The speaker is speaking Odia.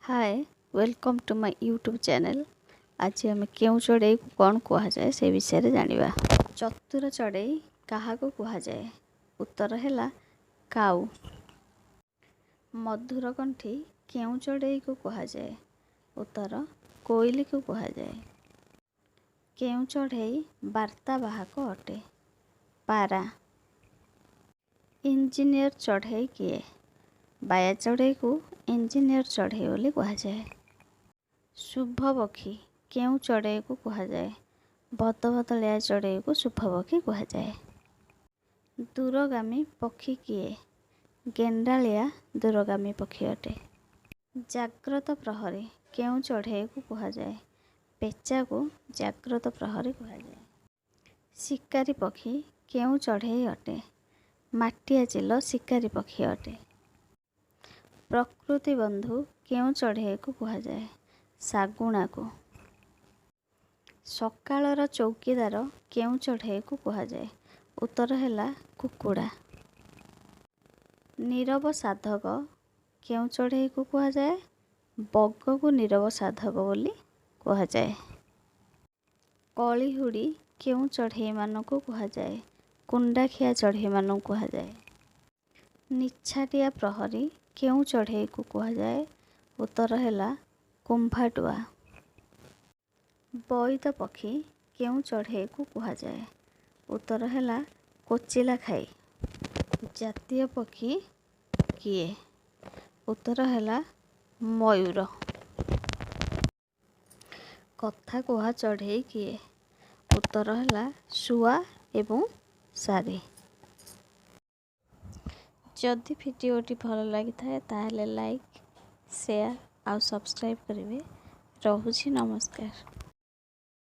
Hi, welcome to my YouTube channel. ଆଜି ଆମେ କେଉଁ ଚଢ଼େଇକୁ କ'ଣ କୁହାଯାଏ, ସେ ବିଷୟରେ ଜାଣିବା। ଚତୁର ଚଢ଼େଇ କାହାକୁ କୁହାଯାଏ? ଉତ୍ତର ହେଲା କାଉ। ମଧୁରକଣ୍ଠୀ କେଉଁ ଚଢ଼େଇକୁ କୁହାଯାଏ? ଉତ୍ତର କୋଇଲିକୁ କୁହାଯାଏ। କେଉଁ ଚଢ଼େଇ ବାର୍ତ୍ତାବାହକ ଅଟେ? ପାରା। ଇଞ୍ଜିନିୟର ଚଢ଼େଇ କିଏ? ବାୟା ଚଢ଼େଇକୁ ଇଞ୍ଜିନିୟର ଚଢ଼େଇ ବୋଲି କୁହାଯାଏ। ଶୁଭ ପକ୍ଷୀ କେଉଁ ଚଢ଼େଇକୁ କୁହାଯାଏ? ବଦବଦଳିଆ ଚଢ଼େଇକୁ ଶୁଭ ପକ୍ଷୀ କୁହାଯାଏ। ଦୂରଗାମୀ ପକ୍ଷୀ କିଏ? ଗେଣ୍ଡାଳିଆ ଦୂରଗାମୀ ପକ୍ଷୀ ଅଟେ। ଜାଗ୍ରତ ପ୍ରହରୀ କେଉଁ ଚଢ଼େଇକୁ କୁହାଯାଏ? ପେଚାକୁ ଜାଗ୍ରତ ପ୍ରହରୀ କୁହାଯାଏ। ଶିକାରୀ ପକ୍ଷୀ କେଉଁ ଚଢ଼େଇ ଅଟେ? ମାଟିଆ ଚିଲ ଶିକାରୀ ପକ୍ଷୀ ଅଟେ। ପ୍ରକୃତି ବନ୍ଧୁ କେଉଁ ଚଢ଼େଇକୁ କୁହାଯାଏ? ଶାଗୁଣାକୁ। ସକାଳର ଚୌକିଦାର କେଉଁ ଚଢ଼େଇକୁ କୁହାଯାଏ? ଉତ୍ତର ହେଲା କୁକୁଡ଼ା। ନୀରବ ସାଧକ କେଉଁ ଚଢ଼େଇକୁ କୁହାଯାଏ? ବଗକୁ ନୀରବ ସାଧକ ବୋଲି କୁହାଯାଏ। କଳିହୁଡ଼ି କେଉଁ ଚଢ଼େଇମାନଙ୍କୁ କୁହାଯାଏ? କୁଣ୍ଡାଖିଆ ଚଢ଼େଇମାନଙ୍କୁ କୁହାଯାଏ। ନିଛାଟିଆ ପ୍ରହରୀ କେଉଁ ଚଢ଼େଇକୁ କୁହାଯାଏ? ଉତ୍ତର ହେଲା କୁମ୍ଭାଟୁଆ। ବୋଇତ ପକ୍ଷୀ କେଉଁ ଚଢ଼େଇକୁ କୁହାଯାଏ? ଉତ୍ତର ହେଲା କୋଚିଲା ଖାଇ। ଜାତୀୟ ପକ୍ଷୀ କିଏ? ଉତ୍ତର ହେଲା ମୟୂର। କଥା କୁହା ଚଢ଼େଇ କିଏ? ଉତ୍ତର ହେଲା ଶୁଆ ଏବଂ ଶାରୀ। ଯଦି ଭିଡ଼ିଓଟି ଭଲ ଲାଗିଥାଏ, ତାହେଲେ ଲାଇକ୍, ସେୟାର ଆଉ ସବସ୍କ୍ରାଇବ୍ କରିବେ। ରହୁଛି, ନମସ୍କାର।